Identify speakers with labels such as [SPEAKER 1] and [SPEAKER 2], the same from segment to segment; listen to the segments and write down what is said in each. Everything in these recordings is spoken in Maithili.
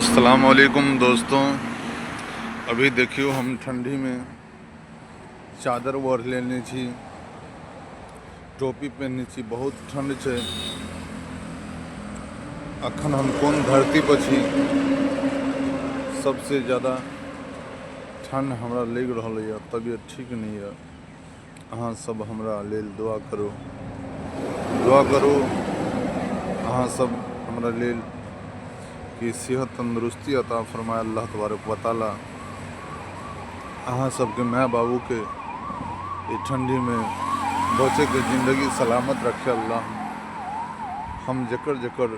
[SPEAKER 1] अस्सलाम वालेकुम दोस्तों। अभी देखियो, हम ठंडी में चादर ओढ़ लेने छी, टोपी पहनने छी, बहुत ठंड छै। अखन हम कोन धरती पर छी? सबसे ज़्यादा ठंड हमरा लागि रहल यऽ, तबियत ठीक नहीं यऽ। अहाँ सब हमरा लेल दुआ करू, दुआ करू अहाँ सब हमरा लेल कि सेहत तंदुरुस्ती अता फरमाए अल्लाह तबारक व ताला। अहाँ सबके माय बाबूके ई ठंडीमे बचैके जिंदगी सलामत रखे अल्लाह। हम जकर जकर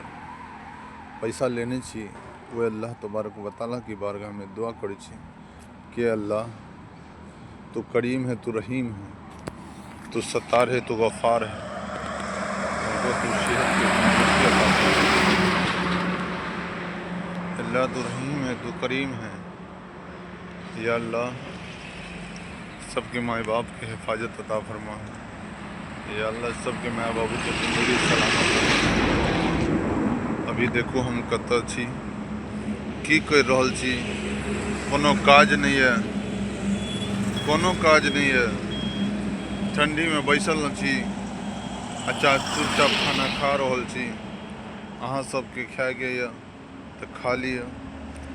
[SPEAKER 1] पैसा लेने छी, ओ अल्लाह तबारक व ताला की बारगाहमे दुआ करै छी कि अल्लाह, तू करीम है, तू रहीम है, तू सत्तार है, तू गफ़ार है, हमको तू सेहत की तंदुरुस्ती अता फरमा। अल्लाह, तू रहीम है, तू करीम है। या अल्लाह, सबके माए बाप के हिफाजत अता फरमा। या अल्लाह, सबके माए बाबू के ज़िंदगी सलामत रखे। अभी देखो, हम कतऽ छी, की करि रहल छी? कोनो काज नहि यऽ, कोनो काज नहि यऽ। ठंडीमे बैसल छी, अच्छा चुपचाप खाना खा रहल छी। अहाँ सबके खायके यऽ तऽ खा लिअ।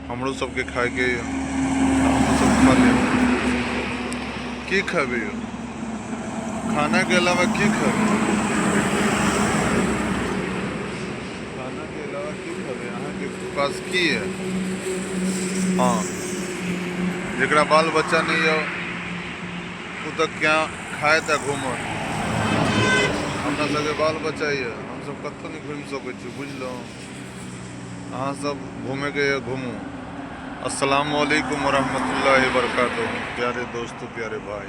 [SPEAKER 1] हमरो सबके खायके यऽ तऽ हमहूँ सब खा लेब। की खेबै यौ? खानाके अलावा की खेबै? खानाके अलावा की खेबै? अहाँके पास की यऽ? हँ, जकरा बाल बच्चा नहि यऽ, ओ तऽ क्या खायत आ घूमत। हमरा सबके बाल बच्चा यऽ, हमसब कतहु नहि घुमि सकै छी, बुझलहुँ? अहाँ सब घूमेके यऽ, घूमू। अस्सलाम वालेकुम वरहमतुल्लाहि वबरकातुहू, प्यारे दोस्तों, प्यारे भाई।